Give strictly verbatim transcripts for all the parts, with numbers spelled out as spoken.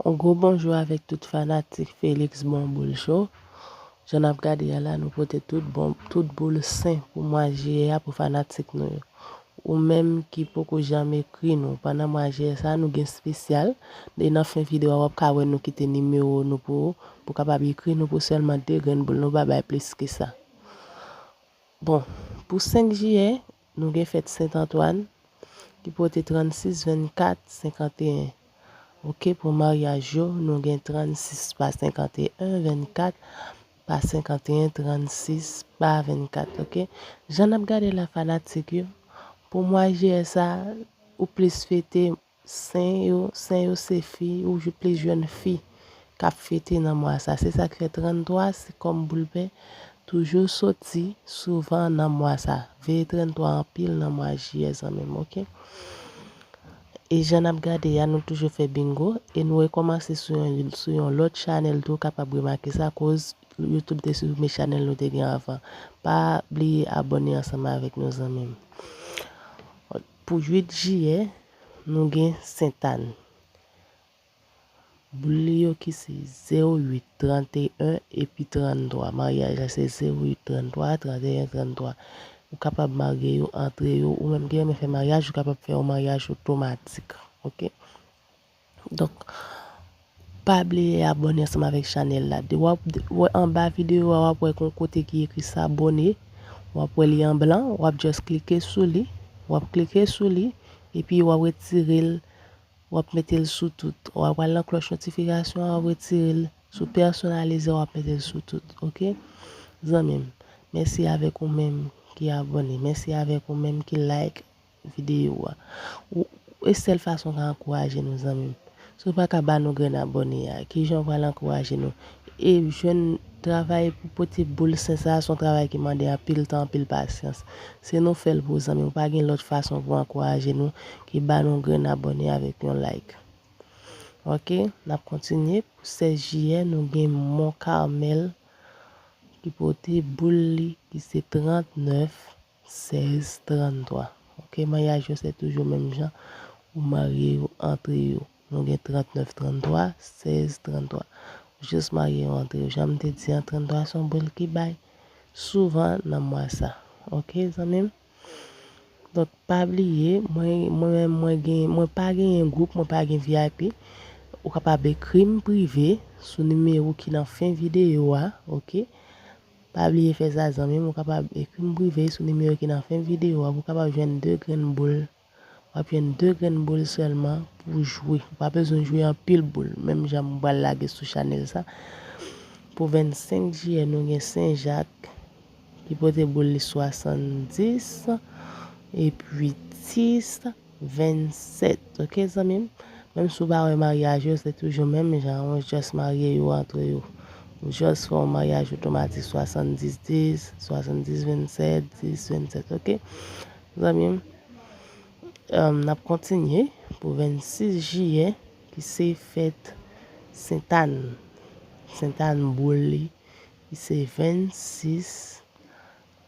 On gwo bonjou avèk tout fanatik Félix Bon Boul Show. Jan n ap gade a la, nou pote tout bon, tout boul sen pou mwa jiyè a pou fanatik nou yo. Ou menm ki poko janm ekri nou, pandan mwa jiyè sa a, nou gen espesyal. E nan fen videyo a, w ap ka wè nou kite nimewo nou pou ou, pou w kapab ekri nou pou sèlman de grenn boul. Nou pa bay plis ke sa. Bon, pou senk jiyè, nou gen fèt Sent Antwàn ki pote trannsis vennkat senkanteyen. Oke, pou maryaj yo, nou gen trannsis pa senkanteyen, vennkat pa senkanteyen, trannsis pa vennkat. Oke, jan n ap gade la, fanatik yo, pou mwa jiyè sa, ou plis fete sen yo, sen yo se fi, ou plis jwenn fi k ap fete nan mwa sa. Se sa k fè tranntwa se kòm boul pè toujou soti souvan nan mwa sa. Veye tranntwa anpil nan mwa jiyè, zanmi m, oke? E jan n ap gade a, nou toujou fè bingo e nou rekòmanse sou yon, sou yon lòt chanèl tou, w kapab remake sa, koz YouTube te siprime chanèl nou te gen anvan. Pa bliye abòne ansanm avèk nou, zanmi m. Pou uit jiyè, nou gen Sentàn. Boul li yo ki se zewo uit, tranteyen epi tranntwa. Maryaj la se zewo uit, tranntwa, tranteyen, tranntwa. Ou kapab marye yo antre yo. Ou menm ki renmen fè maryaj, ou kapab fè yon maryaj otomatik. Oke? Donk, pa bliye abòne ansanm avèk chanèl la. De, w ap, w, anba videyo a, w ap wè yon kote ki ekri s'abonner. W ap wè li an blan. W ap just klike sou li. W ap klike sou li. Epi w ap retire l. W ap mete l sou tout. W ap al nan klòch notifikasyon an, w ap retire l. Sou pèsonalize, w ap mete l sou tout. Oke? Zanmi m, mèsi avèk ou menm ki abòne. Mèsi avèk ou menm ki like videyo a. Ou, e sèl fason w ka ankouraje nou, zanmi m. Si w pa ka ba nou grenn abòne a, kijan w pral ankouraje nou? E jwenn travay pou pote boul sen sa a, se yon travay ki mande anpil tan, anpil pasyans. Se nou fè l pou ou, zanmi m. Ou pa gen lòt fason pou ankouraje nou ki ba nou grenn abòne avèk yon like. Oke, n ap kontinye. Pou sèz jiyè, nou gen Mont Carmel ki pote boul li ki se trannèf sèz tranntwa. Oke, maryaj yo se toujou menm jan. Ou marye yo antre yo. Nou gen trannèf tranntwa, sèz tranntwa. Ou jis marye yo antre yo. Jan m te di an, tranntwa se yon boul ki bay souvan nan mwa sa. Oke, zanmi m? Donk, pa bliye, mwen, mwen menm, mwen gen, mwen pa genyen gwoup, mwen pa gen V I P. Ou kapab ekri m prive sou nimewo ki nan fen videyo a, oke? Pa bliye fè sa, zanmi m, ou kapab ekri m prive sou nimewo ki nan fen videyo a, pou w kapab jwenn de grenn boul. W ap jwenn de grenn boul sèlman pou jwe. Ou pa bezwen jwe anpil boul, menm jan m pral lage sou chanèl sa. Pou vennsenk jiyè, nou gen Sen Jak ki pote boul li swasanndis, epi dis, vennsèt. Oke, zanmi m? Menm si w pa wè maryaj yo, se toujou menm jan, ou just marye yo antre yo. Ou just fè yon maryaj otomatik, swasanndis dis, swasanndis vennsèt, dis vennsèt, oke? Zanmi m, um, n ap kontinye pou vennsis jiyè, ki se fèt Sentàn. Sentàn boul li, ki se vennsis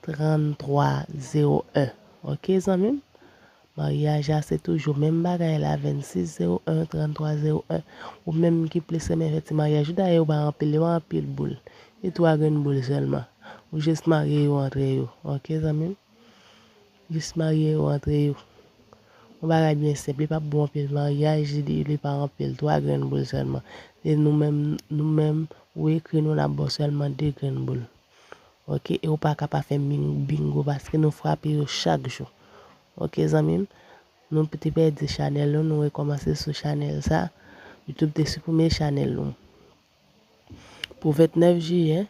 tranntwa zewo en. Oke, zanmi m? Maryaj la, se toujou menm bagay la, vennsis zewo en, tranntwa zewo en. Ou menm ki plis renmen fè ti maryaj ou, dayè yo pa anpil, yo pa anpil boul. E twa grenn boul sèlman. Ou jis marye yo antre yo. Oke, zanmi m? Jis marye yo antre yo. Yon bagay byen senp, li p ap bon anpil maryaj, li, li pa anpil, twa grenn boul sèlman. E nou menm, nou menm, ou ekri nou, n ap ba w sèlman de grenn boul. Oke, e ou pa ka pa fè ming-, bingo paske nou frape yo chak jou. Oke, zanmi m, nou te pèdi chanèl nou, nou rekòmanse sou chanèl sa. YouTube te siprime chanèl nou. Pou vennèf jiyè,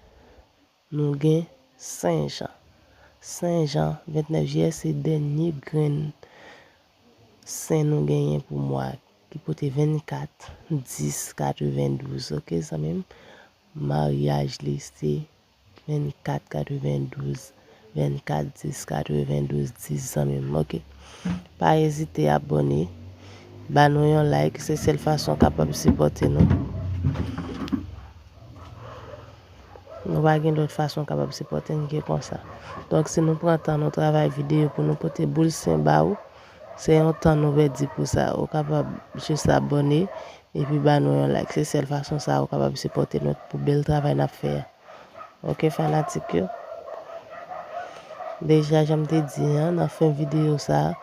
nou gen Sen Jan. Sen Jan, vennèf jiyè, se dènye grenn sen nou genyen pou mwa ki pote vennkat dis katrevendouz. Oke, zanmi m? Maryaj li se vennkat katrevendouz, vennkat dis katrevendouz dis, zanmi m. Oke. Pa ezite abòne. Ba nou yon like, se sèl fason w kapab sipòte nou. Nou pa gen lòt fason w kapab sipòte n ke konsa. Donk, si nou pran tan nou travay videyo pou nou pote boul sen ba ou, se yon tan nou pèdi pou sa. Ou kapab jis abòne epi ba nou yon like. Se sèl fason sa ou kapab sipòte nou pou bèl travay n ap fè a. Oke, fanatik yo. Deja, jan m te di an, nan fen videyo sa a,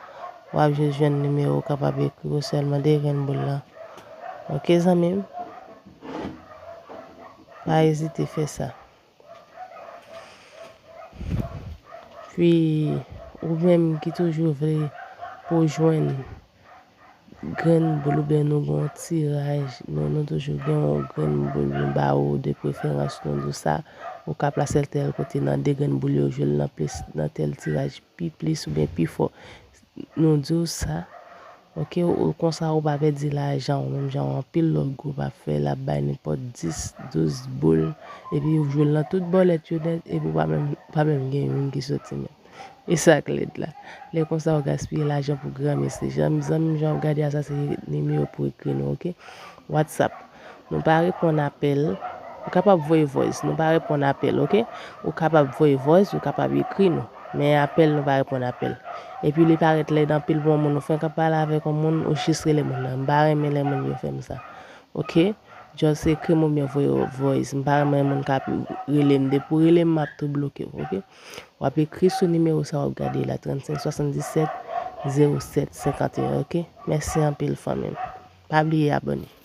w ap jis jwenn nimewo w kapab ekri w sèlman de grenn boul lan. Oke, zanmi m? Pa ezite fè sa. Pi, ou menm ki toujou vle pou w jwenn grenn boul oubyen nou gen yon tiraj, nou, nou toujou gen yon grenn boul nou ba ou de preferans, nou di w sa, ou ka plase l tèl kote nan de grenn boul yo, jwe l nan plis, nan tèl tiraj pi plis oubyen pi fò. Nou di w sa, oke, ou konsa ou pa pèdi lajan w, menm jan anpil lòt gwoup ap fè, l ap bay nenpòt dis, douz boul, epi ou jwe l nan tout bòlèt yo nèt, epi ou pa menm, pa menm gen youn ki soti nèt. E sa k lèd la. Lè konsa ou gaspiye lajan pou granmesi. Zanmi, zanmi m, jan w ap gade a, sa se nimewo pou ekri nou, oke? WhatsApp. Nou pa reponn apèl. Ou kapab voye voice, nou pa reponn apèl, oke? Ou kapab voye voice, ou kapab ekri nou. Men apèl, nou pa reponn apèl. Epi li parèt lèd anpil pou yon moun. Ou fenk ap pale avèk yon moun, ou jis rele moun nan. M pa renmen lè moun yo fè m sa. Oke? Just ekri m oubyen voye voice. M pa renmen moun k ap rele m. Depi w rele m, m ap tou bloke w, oke? W ap ekri sou nimewo sa w ap gade la, trannsenk swasanndisèt zewo sèt senkanteyen, oke? Mèsi anpil, fanmi m. Pa bliye abòne.